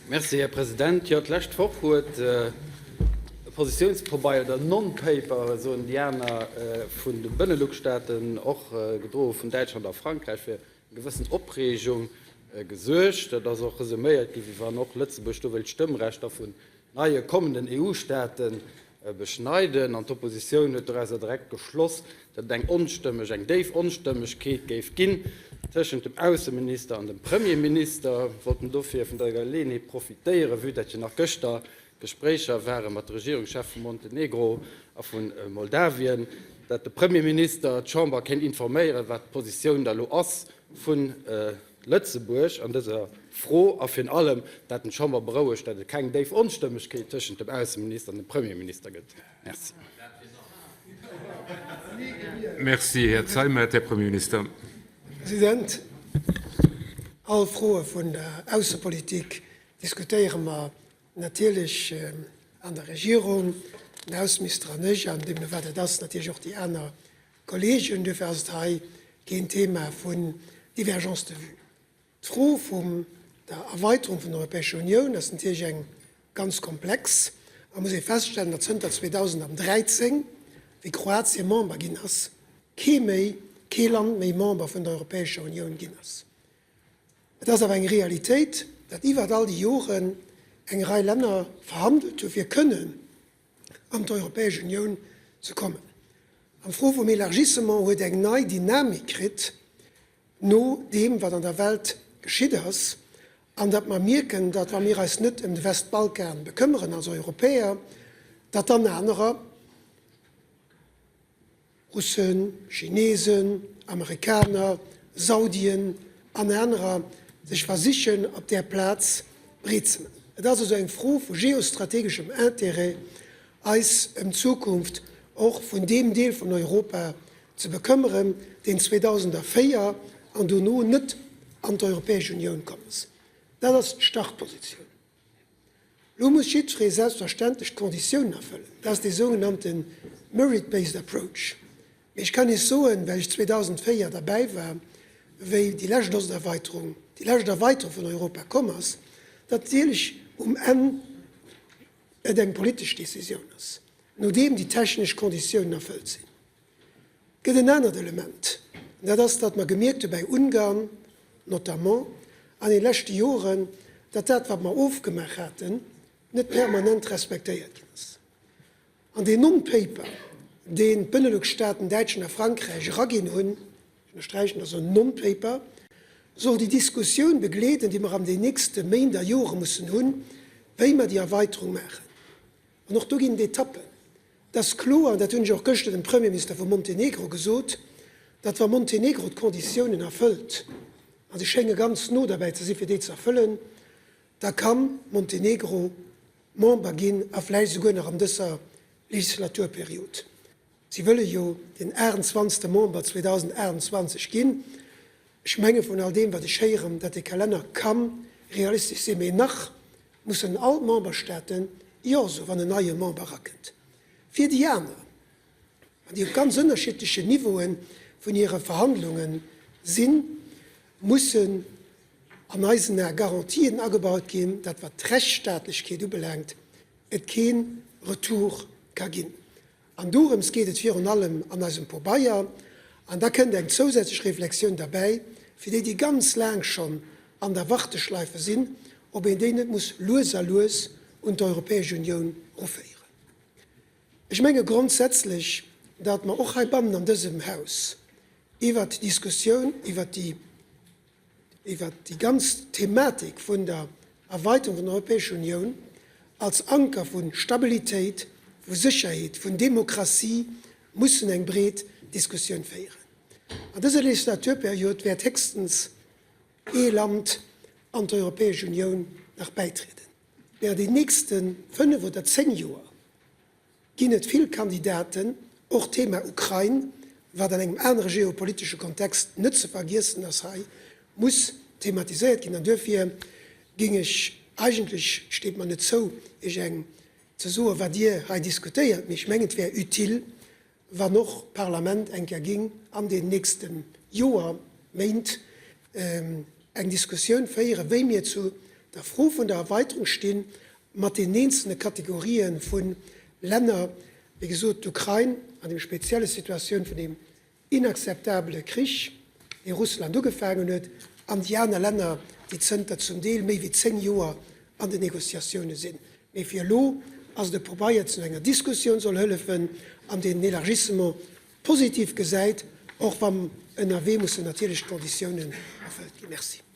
Merci, Här President. Jo, d'lescht Woch huet e Positiounspabeier oder Non-Paper, soen déi aner, vun de Benelux-Staaten, och gedroe vun Däitschland a Frankräich, fir eng gewëssen Opreegung gesuergt. Dat ass och resuméiert ginn, wéi wann och Lëtzebuerg do wéilt d'Stëmmrechter vun neie kommenden EU-Staate beschneiden. An d'Oppositioun huet dorauser direkt geschloss, datt et eng Onstëmmeg, eng déif Onstëmmegkeet géif ginn tëschent dem Ausseminister an dem Premierminister. Wollten dofir vun der Geleeënheet profitéieren, vue datt jo nach gëschter Gespréicher ware mat de Regierungschef vu Montenegro a vu Moldawien, datt de Premierminister d'Chamber kéint informéieren, wat d'Positioun da lo ass vun Lëtzebuerg an dëser Fro a virun allem, dat en d'Chamber berouegt, dat et keng déif Onstëmmegkeet tëschent dem Ausseminister an dem Premierminister gëtt. Merci. Merci, Här Zeimet. Här Premierminister. Här President, all Froe vun der Aussepolitik diskutéiere mer natierlech an der Regierung, den Ausseminister an ech, an deemno wat et ass, natierlech och déi aner Kolleegen, duerfir ass et hei keen Thema vun Divergence de vues. D'Fro vum der Erweiterung vun der Europäescher Unioun ass natierlech eng ganz komplex a muss ee feststellen, datt zënter 2013, wéi Kroatien Member ginn ass, kee méi, kee Land méi Member vun der Europäescher Unioun ginn ass. Et ass awer eng Realitéit, datt iwwert all déi Joren eng Rei Länner verhandelt hu fir kënnen an d'Europäesch Unioun ze kommen. An d'Fro vum Élargissement huet eng nei Dynamik kritt no deem, wat an der Welt geschitt ass, an datt mer mierken, datt wa mir eis net ëm de Westbalkan bekëmmeren als Europäer, datt dann anerer, Russen, Chinesen, Amerikaner, Saudien an anerer sech versichen op där Plaz breet ze man. Et ass also eng Fro vu geostrategeschem Intérêt, eis ëm d'Zukunft och vun deem Deel vun Europa ze bekëmmeren, deen 2004 an dono net an d'Europäesch Unioun komm ass. Dat ass d'Startpositioun. Lo muss jiddweree selbstverständlech d'Konditiounen erfëllen. Dat ass dee sougenannte merit-based approach. Mee ech kann Iech soen, well ech 2004 derbäi war, wéi déi lescht Osterweiterung, déi lescht Erweiterung vun Europa komm ass, datt natierlech um Enn et eng politesch Décisioun ass, nodeem déi technesch Konditiounen erfëllt sinn. Et gëtt en anert Element, an dat ass, datt mer gemierkt hu bäi Ungarn notamment an de leschte Joren, datt dat, wat mer ofgemaach haten, net permanent respektéiert ginn ass. An deen Non-Paper, deen d'Benelux-Staaten, Däitschland a Frankräich eraginn hunn, ech ënnersträichen, dat ass en Non-Paper, soll déi Diskussioun begleeden, déi mer an den nächste Méint a Jore mussen hunn, wéi mer déi Erweiterung maachen. An och do ginn et Etappen. Et ass kloer, an dat hunn ech och gëschter dem Premierminister vu Montenegro gesot, datt wa Montenegro d'Konditiounen erfëllt, a se schénge ganz no derbäi ze si fir déi ze erfëllen, da ka Montenegro Member ginn a vläicht esouguer nach an dëser Legislaturperiod. Si wëlle jo den 28. Member 2028 ginn. Ech menge vun all deem wat ech héieren, datt dee Kalenner ka realistesch sinn, mee nach mussen all d'Memberstaaten Jo soen, wann en neie Member erakënnt. Fir déi aner, an déi op ganz ënnerschiddlechen Niveaue vun hire Verhandlunge sinn, mussen an eisen Ae Garantien agebaut ginn, datt wat d'Rechtsstaatlechkeet ubelaangt, et kee Retour ka ginn. An dorëms geet et virun allem an eisem Pobeier. An da kënnt eng zousätzlech Reflexioun derbäi, fir déi, déi ganz laang schonn an der Warteschleife sinn, ob een déi net muss lues a lues un d'Europäesch Unioun ruféieren. Ech menge grondsätzlech, datt mer och heibannen an dësem Haus iwwert d'Diskussioun iwwert déi, iwwert déi ganz Thematik vun der Erweiterung vun der Europäescher Unioun als Anker vu Stabilitéit, vu Sécherheet, vun Demokratie mussen eng breet Diskussioun féieren. An dëser Legislaturperiod wäert héchstens ee Land an d'Europäesch Unioun nach bäitrieden, mä an den nächste fënnef oder zéng Joer ginn et vill Kandidaten, och d'Thema Ukrain, wat an engem anere geopolitesche Kontext net ze vergiessen ass hei, muss thematiséiert ginn. An duerfir géing ech, eigentlech steet mer net zou, Iech eng ze soen, wat Dir hei diskutéiert, mee ech mengen, et wär utile, wann och d'Parlament eng Kéier géing an den nächste Joer, Méint eng Diskussioun féieren, wéi mir zu. der Fro vun der Erweiterung stinn, mat deenen eenzelne Kategorië vu Länner, wéi gesot d'Ukrain an deem spezielle Situatioun vun deem inakzeptabele Krich, dee Russland ugefaangen huet, an déi aner Länner, déi zënter zum Deel méi wéi 10 Joer an den Négociatioune sinn. Mee fir elo ass et e Pobeier, zu enger Diskussioun soll hëllefen an deen den Élargissement positiv gesäit, och wann ënnerwee mussen natierlech d'Konditiounen erfëllt ginn. Merci.